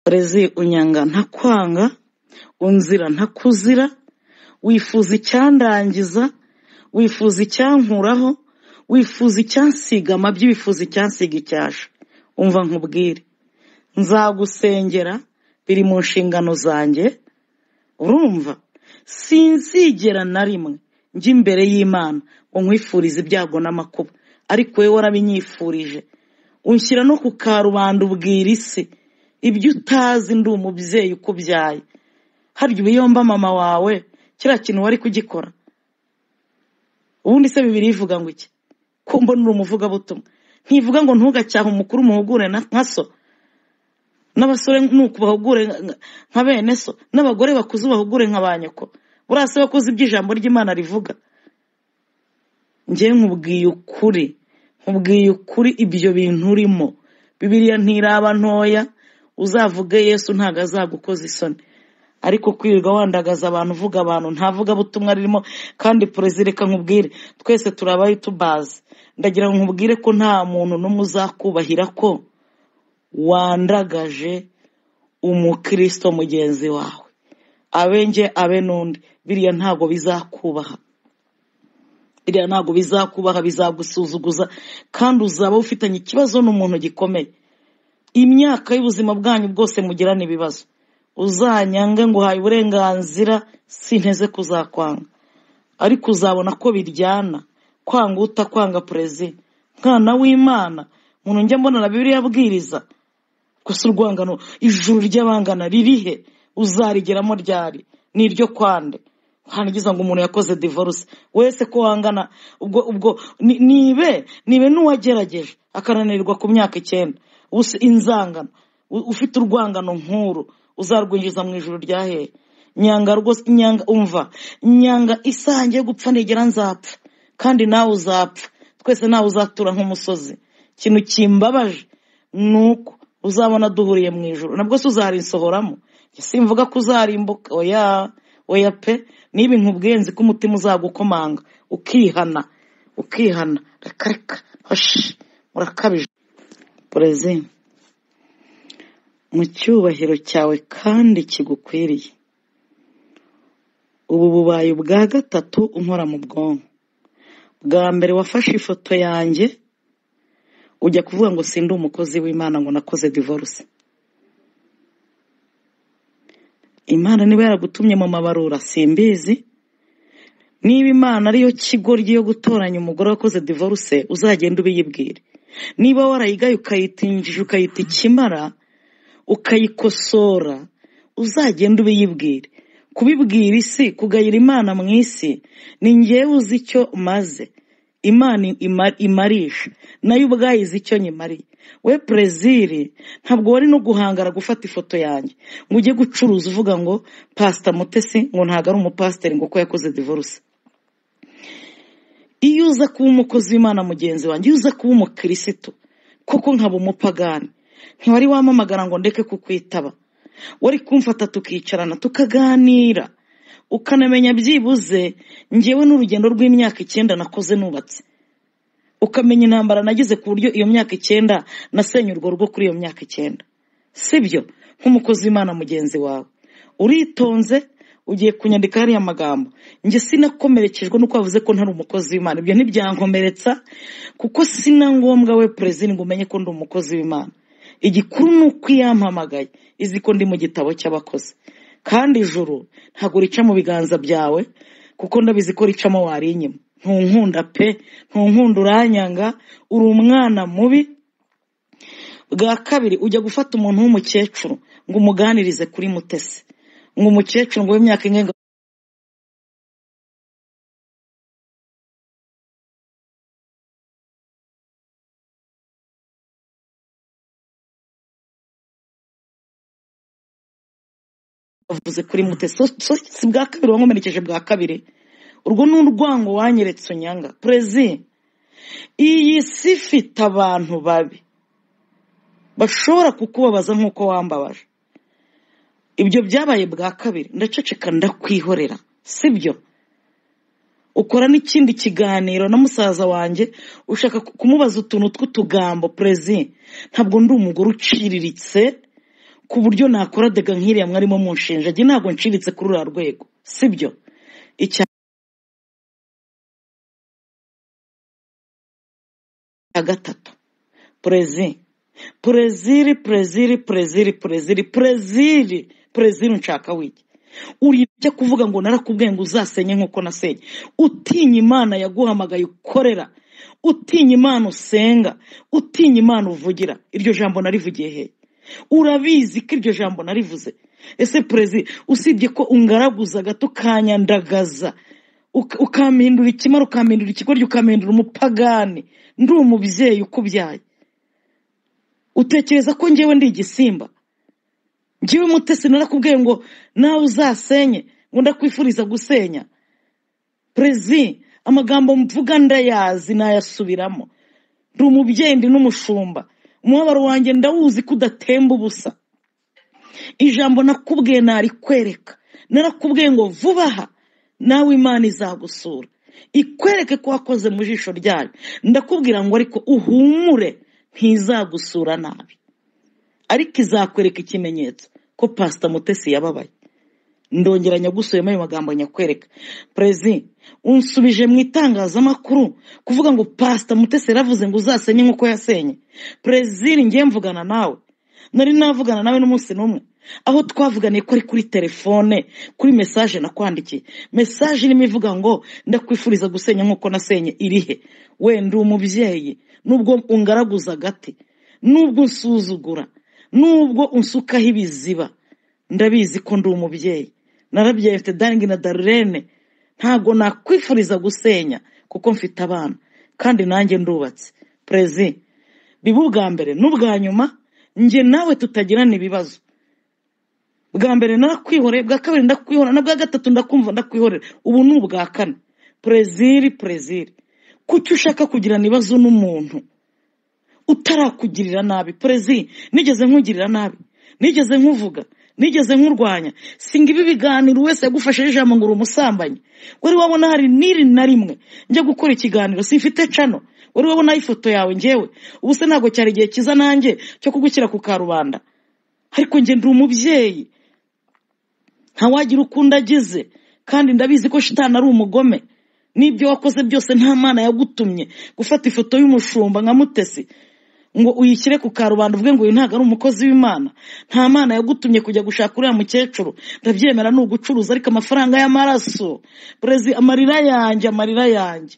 Perezi unyanga ntakwanga, unzira ntakuzira, wifuza icyandangiza, wifuza icyankuraho, wifuza icyansiga amabyi, wifuza icyansiga icyasha. Umva nkubwire, nzagusengera biri mu nshingano zanjye, urumva sinzigera na rimwe njya imbere y'Imana ngo nkwifurize ibyago n'amakuba, ariko wowe warabinyifurije, unshyira no ku karubanda ubwira isi ibyo utazi. Ndi umubyeyi ukubyaye, harya uba iyo mba mama wawe kiriya kintu wari kugikora? Ubundi se Bibiliya ivuga ngo iki? Ko mbona uri umuvugabutumwa, ntivuga ngo ntugacyahe umukuru umuhugure nka so, n'abasore nuko bahugure nka bene so, n'abagore bakuze ubahugure nka ba nyoko. Buriya se wakoze ibyo ijambo ry'Imana rivuga? Njye nkubwiye ukuri, nkubwiye ukuri, ibyo bintu urimo Bibiliya ntiraba ntoya, uzavuge Yesu ntabwo azagukoza isoni. Ariko kwirirwa wandagaza abantu uvuga abantu nta vugabutumwa ririmo. Kandi perezida reka nkubwire, twese turi abayutubazi, ndagira ngo nkubwire ko nta muntu n'umwe uzakubahira ko wandagaje umukristo mugenzi wawe, abe njye abe n'undi, biriya ntabwo bizakubaha, biriya ntabwo bizakubaha, bizagusuzuguza, kandi uzaba ufitanye ikibazo n'umuntu gikomeye. Imyaka y'ubuzima bwanyu bwose mugirana ibibazo. Uzanyange nguhaye uburenganzira, sinteze kuzakwanga, ariko uzabona ko biryana kwanga utakwanga. Perezida mwana w'Imana, umuntu njya mbona na Bibiliya abwiriza gusa urwangano, ijuru ry'abangana ririhe? Uzarigeramo ryari? Ni iryo kwande hangiza ngo umuntu yakoze divorce wese ko wangana ubwo ubwo nibe nibe n'uwagerageje akananirwa ku myaka 9. Ubuse inzangano ufite urwangano nkuru uzarwinjiza mu ijuru rya hehe? Nyanga rwose, nyanga, umva, nyanga isaha ngiye gupfa nigera nzapfa, kandi nawe uzapfa, twese nawe uzatura nk'umusozi. Ikintu kimbabaje nuko uzabona duhuriye mu ijuru, nabwo se uzarinsohoramo? Simvuga ko uzarimbuka, oya oya pe, niba nkubwiye nzi ko umutima uzagukomanga ukihana, ukihana. Reka reka, hoshi murakabije. Perezida, mu cyubahiro cyawe kandi kigukwiriye, ubu bubaye ubwa gatatu unkora mu bwonko. Bwa mbere wafashe ifoto yanjye ujya kuvuga ngo sindi umukozi w'Imana, ngo nakoze divorce. Imana niba yaragutumye mu mabarura simbizi, niba Imana ariyo kigoryi yo gutoranya umugore wakoze divorce, uzagenda ubiyibwire. Niba warayigaye ukayitinjije ukayita ikimara ukayikosora, uzagenda ubiyibwire. Kubibwira isi, kugayira Imana mu isi, ni njyewe uzi icyo maze Imana imarisha, nayo ubwayo izi icyo nyimariye. We Pereziri, ntabwo wari no guhangara gufata ifoto yanjye ngo ujye gucuruza uvuga ngo Pasita Mutesi ngo ntabwo ari umupasiteri ngo ko yakoze divorce. Iyo uza kuba umukozi w'Imana mugenzi wanjye, iyo uza kuba umukirisitu koko nkaba umupagani, ntiwari wampamagara ngo ndeke kukwitaba. Wari kumfata tukicarana tukaganira, ukanamenya byibuze njyewe n'urugendo rw'imyaka 9 nakoze nubatse, ukamenya intambara nagize ku buryo iyo myaka 9 nasenye urwo rugo kuri iyo myaka 9. Sibyo? Nk'umukozi w'Imana mugenzi wawe uritonze ugiye kunyandika hariya magambo, njye sinakomerekejwe nuko wavuze ko ntari umukozi w'Imana. Ibyo ntibyankomeretsa kuko sina ngombwa we Perezida ngo umenye ko ndi umukozi w'Imana. Igikuru ni uko iyampamagaye izi ko ndi mu gitabo cy'abakozi, kandi ijuru ntabwo rica mu biganza byawe kuko ndabizi ko ricamo wari inyuma. Ntunkunda pe, ntunkunda, uranyanga, uri umwana mubi. Bwa kabiri ujya gufata umuntu w'umukecuru ngo umuganirize kuri Mutesi, ngo umukecuru ngo w'imyaka ingahe bavuze kuri Mutesi. Si bwa kabiri wankomerekeje, bwa kabiri urwo ni urwango wanyeretse unyanga. Perezida, iyi si ifite abantu babi bashobora kukubabaza nk'uko wambabaje. Ibyo byabaye bwa kabiri, ndaceceka ndakwihorera, sibyo? Ukora n'ikindi kiganiro na musaza wanjye ushaka kumubaza utuntu tw'utugambo. Perezida, ntabwo ndi umugore uciriritse ku buryo nakora dega nk'iriya mwarimo munshinja. Njye ntabwo nshiritse kuri uriya rwego, sibyo? Icya gatatu, Perezi Pereziri Pereziri Pereziri Pereziri Pereziri Pereziri, nshaka wiki uri kuvuga ngo narakubwiye ngo uzasenye nk'uko nasenye. Utinya Imana yaguhamagaye ukorera, utinya Imana usenga, utinya Imana uvugira. Iryo jambo narivugiye he? Urabizi ko iryo jambo narivuze. Ese Perezi, usibye ko ungaraguza gato ukanyandagaza, ukampindura ikimara, ukampindura ikigoryi, ukampindura umupagani, ndi umubyeyi ukubyaye, utekereza ko njyewe ndi igisimba? Njyewe Mutesi narakubwiye ngo nawe uzasenye, ngo ndakwifuriza gusenya. Perezi, amagambo mvuga ndayazi, nayasubiramo. Ndi umubyeyi, ndi n'umushumba, umubabaro wanjye ndawuzi ko udatemba ubusa. Ijambo nakubwiye narikwereka, narakubwiye ngo vuba aha nawe Imana izagusura ikwereke ko wakoze mu jisho ryayo. Ndakubwira ngo ariko uhumure, ntizagusura nabi, ariko izakwereka ikimenyetso ko Pastor Mutesi yababaye. Ndongera nyagusubiyemo ayo magambo nyakwereka. Perezi, unsubije mu itangazamakuru kuvuga ngo Pastor Mutesi yaravuze ngo uzasenye nk'uko yasenye. Pereziri, ngiye mvugana nawe, nari navugana nawe n'umunsi n'umwe, aho twavuganiye ko ari kuri telefone, kuri message nakwandikiye, message irimo ivuga ngo ndakwifuriza gusenya nk'uko nasenye, irihe? Wenda umubyeyi, nubwo ungaraguza agati, nubwo unsuzugura, nubwo unsukaho ibiziba, ndabizi ko ndi umubyeyi, narabyaye, mfite Daringi na Darlene. Ntabwo nakwifuriza gusenya kuko mfite abana kandi nanjye ndubatse. Perezi, biba ubwa mbere n'ubwa nyuma njye nawe tutagirana ibibazo. Bwa mbere narakwihoreye, bwa kabiri ndakwihorera, na bwa gatatu ndakumva ndakwihorera, ubu ni ubwa kane. Pereziri, Pereziri, kuki ushaka kugirana ibibazo n'umuntu utarakugirira nabi? Perezi, nigeze nkugirira nabi? Nigeze nkuvuga? Nigeze nkurwanya? Singa ibi biganiro wese yagufashe ijambo ngo uri umusambanyi. Wari wabona hari n'iri na rimwe njya gukora ikiganiro simfite cano? Wari wabona ifoto yawe njyewe? Ubu se ntabwo cyari igihe cyiza nanjye cyo kugushyira ku karubanda? Ariko njye ndi umubyeyi, ntawagira ukundi agize, kandi ndabizi ko shitani ari umugome. N'ibyo wakoze byose nta Mana yagutumye gufata ifoto y'umushumba nka Mutesi ngo uyishyire ku karubanda uvuge ngo uyu ntabwo ari umukozi w'Imana. Nta Mana yagutumye kujya gushaka uriya mukecuru. Ndabyemera ni ugucuruza, ariko amafaranga y'amaraso, Perezi, amarira yanjye, amarira yanjye,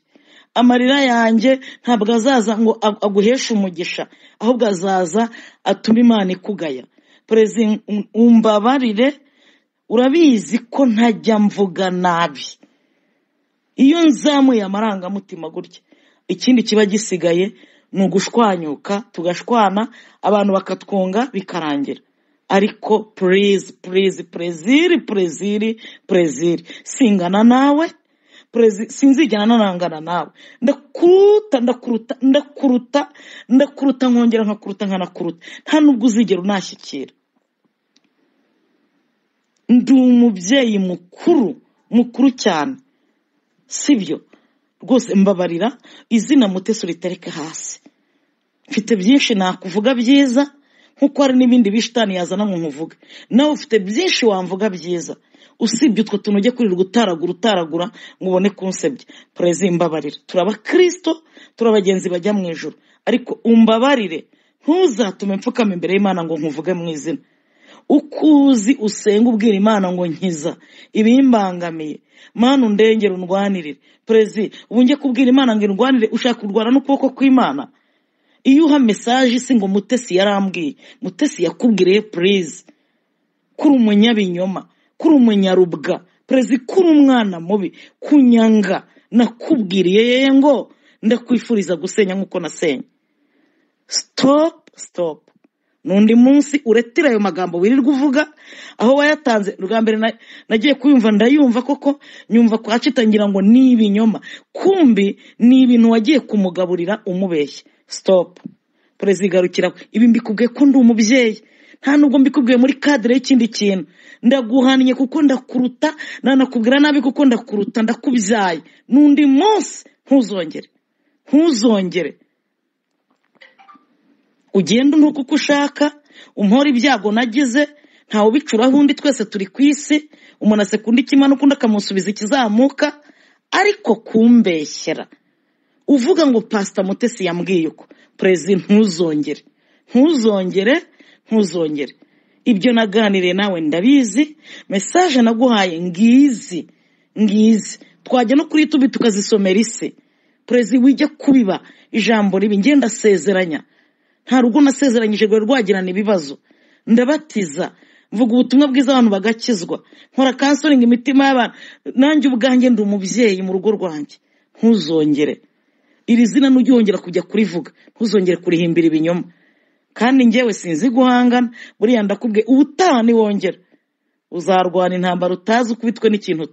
amarira yanjye ntabwo azaza ngo aguheshe umugisha, ahubwo azaza atuma Imana ikugaya. Perezi, umbabarire, urabizi ko ntajya mvuga nabi. Iyo nzamuye amarangamutima gutya, ikindi kiba gisigaye ni ugushwanyuka, tugashwana, abantu bakatwunga bikarangira. Ariko please, please, Pereziri, Pereziri, Pereziri, singana nawe, Perezi, sinzigera nanangana nawe. Ndakuruta, ndakuruta, ndakuruta, ndakuruta, nkongera nkakuruta, nkanakuruta, nta nubwo uzigera unashyikira. Ndi umubyeyi mukuru, mukuru cyane, sibyo? Rwose mbabarira, izina Mutesi uritereke hasi. Mfite byinshi nakuvuga byiza, nkuko hari n'ibindi bishitani yazana ngo nkuvuge. Nawe ufite byinshi wamvuga byiza, usibye utwo tuntu ujye kurirwa utaragura utaragura ngo ubone kunsebya. Perezi, mbabarira, turaba Kristo, turabagenzi bajya mu ijuru, ariko umbabarire, ntuzatume mfukama imbere y'Imana ngo nkuvuge mu izina. Ukuzi usenga ubwira Imana ngo nkiza ibimbangamiye, Mana undengere undwanirire. Perezi, ubu njye kubwira Imana ngo indwanire, ushaka kurwana n'ukuboko kw'Imana? Iyo uha message si ngo Mutesi yarambwiye, Mutesi yakubwiriye please, kuri umunyabinyoma, kuri umunyarubwa, Perezi, kuri umwana mubi, kunyanga, nakubwiriye yeye ngo ndakwifuriza gusenya nk'uko nasenye. Stop, stop. Nundi munsi uretira ayo magambo wirirwa uvuga aho wayatanze. Rwa mbere nagiye kuyumva ndayumva koko, nyumva kwa citangira ngo ni ibinyoma, kumbi ni ibintu wagiye kumugaburira umubeshya. Stop. Perezi, garukira ibi mbikubwiye ko ndi umubyeyi, nta nubwo mbikubwiye muri cadre y'ikindi kintu. Ndaguhannye kuko ndakuruta, nanakubwira nabi kuko ndakuruta, ndakubyaye. Nundi munsi ntuzongere, ntuzongere. Ugenda untuka uko ushaka, Umpora ibyago nagize, ntawe ubicuraho undi, twese turi ku isi. Umuntu aseka undi ikimanuka, undi akamusubiza ikizamuka. Ariko kumbeshyera uvuga ngo Pasita Mutesi yambwiye uko, perezida, ntuzongere, ntuzongere, ntuzongere. Ibyo naganiriye nawe ndabizi, message naguhaye ngizi, ngizi. Twajya no kuri YouTube tukazisomera isi. Perezida, wijya kubiba ijambo ribi. Ngenda ndasezeranya, nta rugo nasezeranyije rwari rwagirana ibibazo. Ndabatiza, mvuga ubutumwa bwiza, abantu bagakizwa, nkora counseling imitima y'abantu. Nanjye ubwanjye ndi umubyeyi mu rugo rwanjye. Ntuzongere iri zina, nujya wongera kujya kurivuga, ntuzongere kurihimbira ibinyoma. Kandi njyewe sinzi guhangana. Buriya ndakubwiye, ubutaha niwongera uzarwana intambara utazi, ukubitwe n'ikintu.